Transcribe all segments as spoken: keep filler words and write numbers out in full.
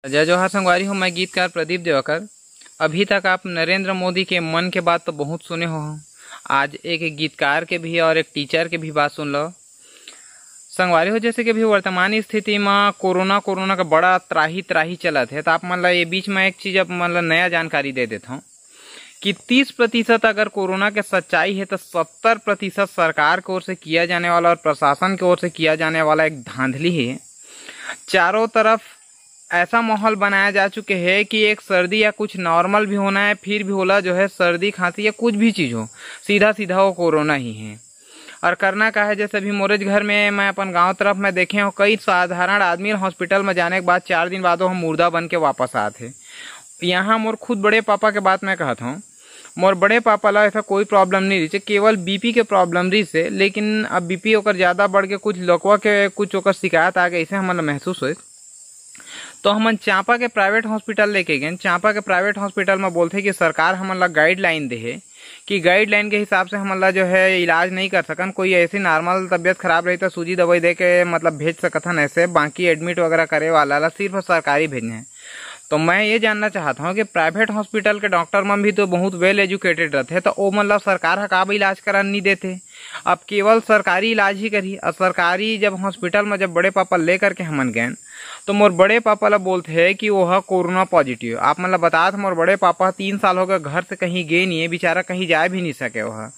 जय जोहार संगवारी हो, मैं गीतकार प्रदीप देवाकर। अभी तक आप नरेंद्र मोदी के मन के बात तो बहुत सुने हो, आज एक गीतकार के भी और एक टीचर के भी बात सुन लो। संगवारी हो, जैसे कि अभी वर्तमान स्थिति में कोरोना, कोरोना का बड़ा त्राही त्राही चलत है, तो आप मन ला ये बीच में एक चीज आप मन ला नया जानकारी दे देता हूँ कि तीस प्रतिशत अगर कोरोना के सच्चाई है, तो सत्तर प्रतिशत सरकार की ओर से किया जाने वाला और प्रशासन की ओर से किया जाने वाला एक धांधली है। चारों तरफ ऐसा माहौल बनाया जा चुके है कि एक सर्दी या कुछ नॉर्मल भी होना है, फिर भी होला जो है सर्दी खांसी या कुछ भी चीज हो, सीधा सीधा वो कोरोना ही है। और करना का है, जैसे अभी मोरेज घर में, मैं अपन गांव तरफ में देखे हूँ, कई साधारण आदमी हॉस्पिटल में जाने के बाद चार दिन बाद वो मुर्दा बन के वापस आते। यहाँ मोर खुद बड़े पापा के बात मैं कहत हूँ, मोर बड़े पापा ला ऐसा कोई प्रॉब्लम नहीं रहिसे, केवल बीपी के प्रॉब्लम रहिसे। लेकिन अब बीपी ओकर ज्यादा बढ़ के कुछ लकवा के कुछ ओकर शिकायत आ गई, इसे हमन ला महसूस होए। तो हमन चांपा के प्राइवेट हॉस्पिटल लेके गए। चांपा के प्राइवेट हॉस्पिटल में बोलते कि सरकार हमन ला गाइडलाइन दे है कि गाइडलाइन के हिसाब से हमन ला जो है इलाज नहीं कर सकन। कोई ऐसी नॉर्मल तबीयत खराब रही तो सूजी दवाई दे के मतलब भेज सकत हन, ऐसे बाकी एडमिट वगैरह करे वाला ला सिर्फ सरकारी भेजने हैं। तो मैं ये जानना चाहता हूँ कि प्राइवेट हॉस्पिटल के डॉक्टर मन भी तो बहुत वेल एजुकेटेड रहते, तो ओ मन ला सरकार ह काबर इलाज करन नहीं देते? अब केवल सरकारी इलाज ही करी। और सरकारी जब हॉस्पिटल में जब बड़े पापा ले करके हमन गए, तो मोर बड़े पापा ला बोलते हैं कि वो ह कोरोना पॉजिटिव। आप मन ला बतात, मोर बड़े पापा तीन साल हो गए घर से कहीं गए नहीं है, बेचारा कहीं जाए भी नहीं सके। वो ह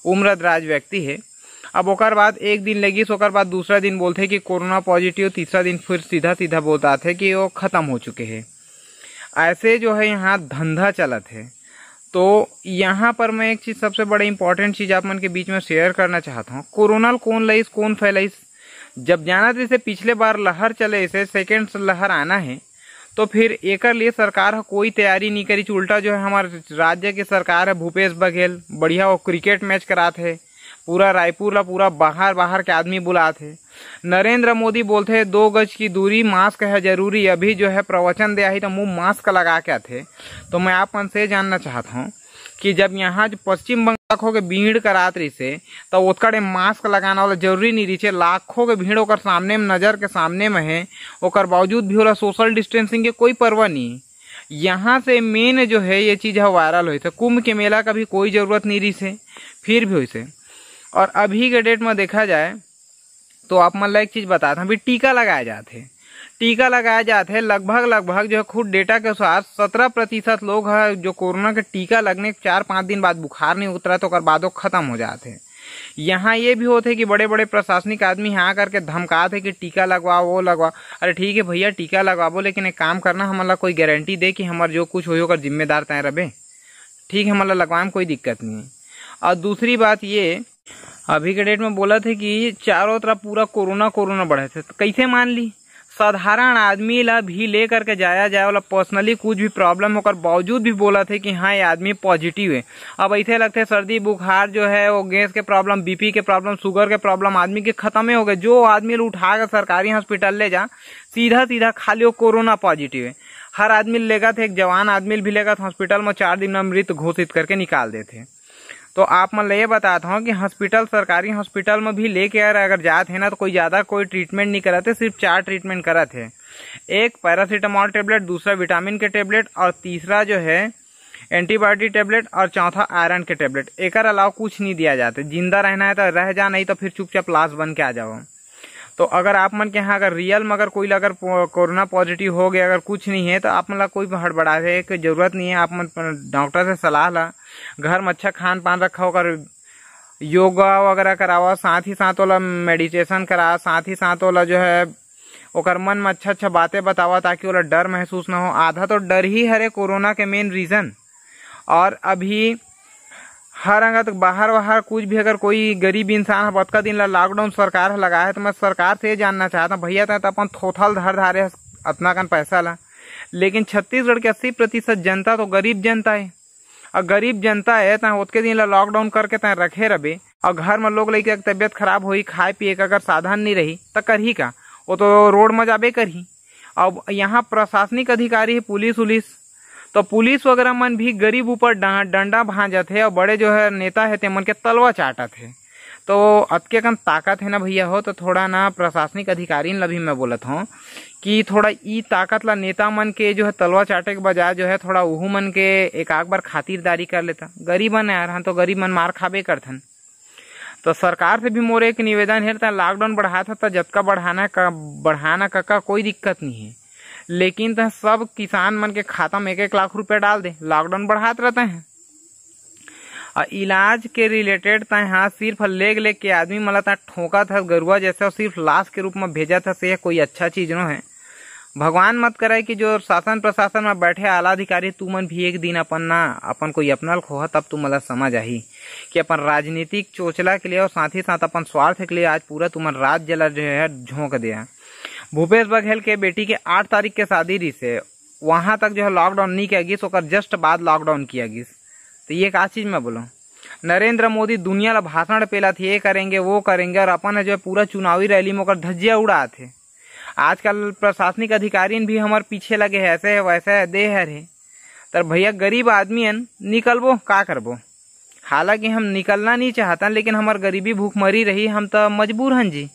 उम्र दराज व्यक्ति है। अब ओकर बाद एक दिन लगिस, ओकर बाद दूसरा दिन बोलते कि कोरोना पॉजिटिव, तीसरा दिन फिर सीधा सीधा बोलता थे कि वो खत्म हो चुके हैं। ऐसे जो है यहाँ धंधा चलत है। तो यहाँ पर मैं एक चीज, सबसे बड़ा इंपॉर्टेंट चीज आप मन के बीच में शेयर करना चाहता हूँ। कोरोना ल कौन लइस, कौन फैलाइस? जब जानत रहिसे पिछले बार लहर चले, इसे सेकेंड लहर आना है, तो फिर एकर लिए सरकार ह कोई तैयारी नहीं करी। उल्टा जो है हमारे राज्य के सरकार है, भूपेश बघेल बढ़िया वो क्रिकेट मैच करात है, पूरा रायपुर ला पूरा बाहर बाहर के आदमी बुलात है। नरेंद्र मोदी बोलते हैं दो गज की दूरी, मास्क है जरूरी। अभी जो है प्रवचन दे आही तो मुंह मास्क लगा के आथे। तो मैं आप मन से जानना चाहता हूँ कि जब यहाँ जो पश्चिम बंगाल लाखों के भीड़ करात रहिसे, तो ओतका डे मास्क लगाना वाला जरूरी नहीं रहिसे। लाखों के भीड़ ओकर सामने में, नजर के सामने में है, ओकर बावजूद भी ओला सोशल डिस्टेंसिंग के कोई परवाह नहीं है। यहाँ से मेन जो है ये चीज है वायरल होइसे। कुंभ के मेला का भी कोई जरूरत नहीं रहिसे, फिर भी होइसे। और अभी के डेट में देखा जाए तो आप मन ला एक चीज बतात हूँ, अभी टीका लगाया जात है। टीका लगाया जात है, लगभग, लगभग जो है खुद डेटा के अनुसार सत्रह प्रतिशत लोग है जो कोरोना के टीका लगने के चार पाँच दिन बाद बुखार नहीं उतरा तो ओकर बाद वो खत्म हो जात है। यहाँ ये भी होते कि बड़े बड़े प्रशासनिक आदमी यहाँ करके धमकात है कि टीका लगवाओ, वो लगवाओ। अरे ठीक है भैया, टीका लगवाबो, लेकिन एक काम करना, हमन ला कोई गारंटी दे कि हमार जो कुछ होई ओकर जिम्मेदार तय रहे। ठीक है, हमन ला लगवाए में कोई दिक्कत नहीं है। और दूसरी बात ये, अभी के डेट में बोलत है कि चारों तरफ पूरा कोरोना, कोरोना बढ़े थे, तो कैसे मान ली? साधारण आदमी ला भी लेकर के जाया जाए वाला, पर्सनली कुछ भी प्रॉब्लम होकर बावजूद भी बोलत है कि हाँ, ये आदमी पॉजिटिव है। अब ऐसे लगते सर्दी बुखार जो है, वो गैस के प्रॉब्लम, बीपी के प्रॉब्लम, शुगर के प्रॉब्लम आदमी के खत्म हो गए। जो आदमी ला उठा के सरकारी हॉस्पिटल ले जा, सीधा सीधा खाली वो कोरोना पॉजिटिव है। हर आदमी लेगत है, एक जवान आदमी भी लेगत हॉस्पिटल में, चार दिन में मृत घोषित करके निकाल देते। तो आप मन ल ये बतात हूँ कि हॉस्पिटल, सरकारी हॉस्पिटल में भी लेके अगर, अगर जात है ना, तो कोई ज्यादा कोई ट्रीटमेंट नहीं करत है, सिर्फ चार ट्रीटमेंट करत है। एक पैरासीटामोल टेबलेट, दूसरा विटामिन के टेबलेट और तीसरा जो है एंटीबायोटिक टेबलेट और चौथा आयरन के टेबलेट। एकर अलावा कुछ नहीं दिया जाते। जिंदा रहना है तो रह जा, नहीं तो फिर चुपचाप लाश बन के आ जाओ। तो अगर आप मन के यहाँ अगर रियल में अगर कोई ला अगर पो-, कोरोना पॉजिटिव हो गया, अगर कुछ नहीं है, तो आप मन ला कोई हड़बड़ाए के जरूरत नहीं है। आप मन डॉक्टर से सलाह ला, घर में अच्छा खान पान रखा, ओकर योगा वगैरह करावा, साथ ही साथ ओला मेडिटेशन करा, साथ ही साथ ओला जो है ओकर मन में अच्छा अच्छा बातें बतावा, ताकि ओला डर महसूस ना हो। आधा तो डर ही हरे कोरोना के मेन रीजन। और अभी हर अंगत बाहर वाहर कुछ भी अगर कोई गरीब इंसान ह, अतका दिन ला लॉकडाउन सरकार ह लगाए है, तो मैं सरकार से ये जानना चाहता हूँ, भैया, तैं तो अपन थोथल धर धारे हस अतना कन पैसा ला, लेकिन छत्तीसगढ़ के अस्सी प्रतिशत जनता तो गरीब जनता है। और गरीब जनता है, तैं ओतके दिन ला लॉकडाउन करके तैं रखे रबे, और घर में लोग लइका के तबियत खराब होई, खाए पिए के अगर साधन नहीं रही, त करही का? वो तो रोड में जाबे करही। अब यहाँ प्रशासनिक अधिकारी है, पुलिस उलिस, तो पुलिस वगैरह मन भी गरीब ऊपर डा-, डंडा भांजत है, और बड़े जो है नेता है, ते मन के तलवा चाटत है। तो अतके कन ताकत हे ना भैया हो, तो थोड़ा ना प्रशासनिक अधिकारिन ला भी मैं बोलत हूँ कि थोड़ा ई ताकत ला नेता मन के जो है तलवा चाटे के बजाय जो है थोड़ा उहू मन के एक आग बार खातिरदारी कर लेता। गरीबन यार, हम तो गरीब मन मार खाबे करथन। तो सरकार से भी मोर एक निवेदन हे, त लॉकडाउन बढ़ात ह त जतका बढ़ाना का बढ़ाना कका कोई दिक्कत नहीं है, लेकिन त सब किसान मन के खाता में एक एक लाख रुपया डाल दे, लॉकडाउन बढ़ात रहते हैं। और इलाज के रिलेटेड तय हाँ सिर्फ लेग लेग के आदमी मन ला तय ठोकत हस गरुआ जैसे, और सिर्फ लाश के रूप में भेजत हस, यह कोई अच्छा चीज नो है। भगवान मत करे कि जो शासन प्रशासन में बैठे आला अधिकारी तुमन भी एक दिन अपन ना अपन कोई अपना ल खोहा, तब तुमन ला समझ आही कि अपन राजनीतिक चोचला के लिए और साथ ही साथ अपन स्वार्थ के लिए आज पूरा तुमन राज्य ला जो है झोंक दे। भूपेश बघेल के बेटी के आठ तारीख के शादी रहिस हे, वहां तक जो है लॉकडाउन नहीं किया गिस, ओकर जस्ट बाद लॉकडाउन किया गिस। तो ये का चीज मैं बोलूँ, नरेंद्र मोदी दुनिया ला भाषण पेलत हे, ये करेंगे वो करेंगे, और अपन जो है पूरा चुनावी रैली में ओकर धज्जिया उड़ात हे। आजकल प्रशासनिक अधिकारी भी हमर पीछे लगे हे, ऐसे है वैसे है, दे हर हे। तर भैया गरीब आदमी हन, निकलबो का करबो? हालांकि हम निकलना नहीं चाहतन, लेकिन हमर गरीबी भूखमरी रही, हम तो मजबूर हन जी।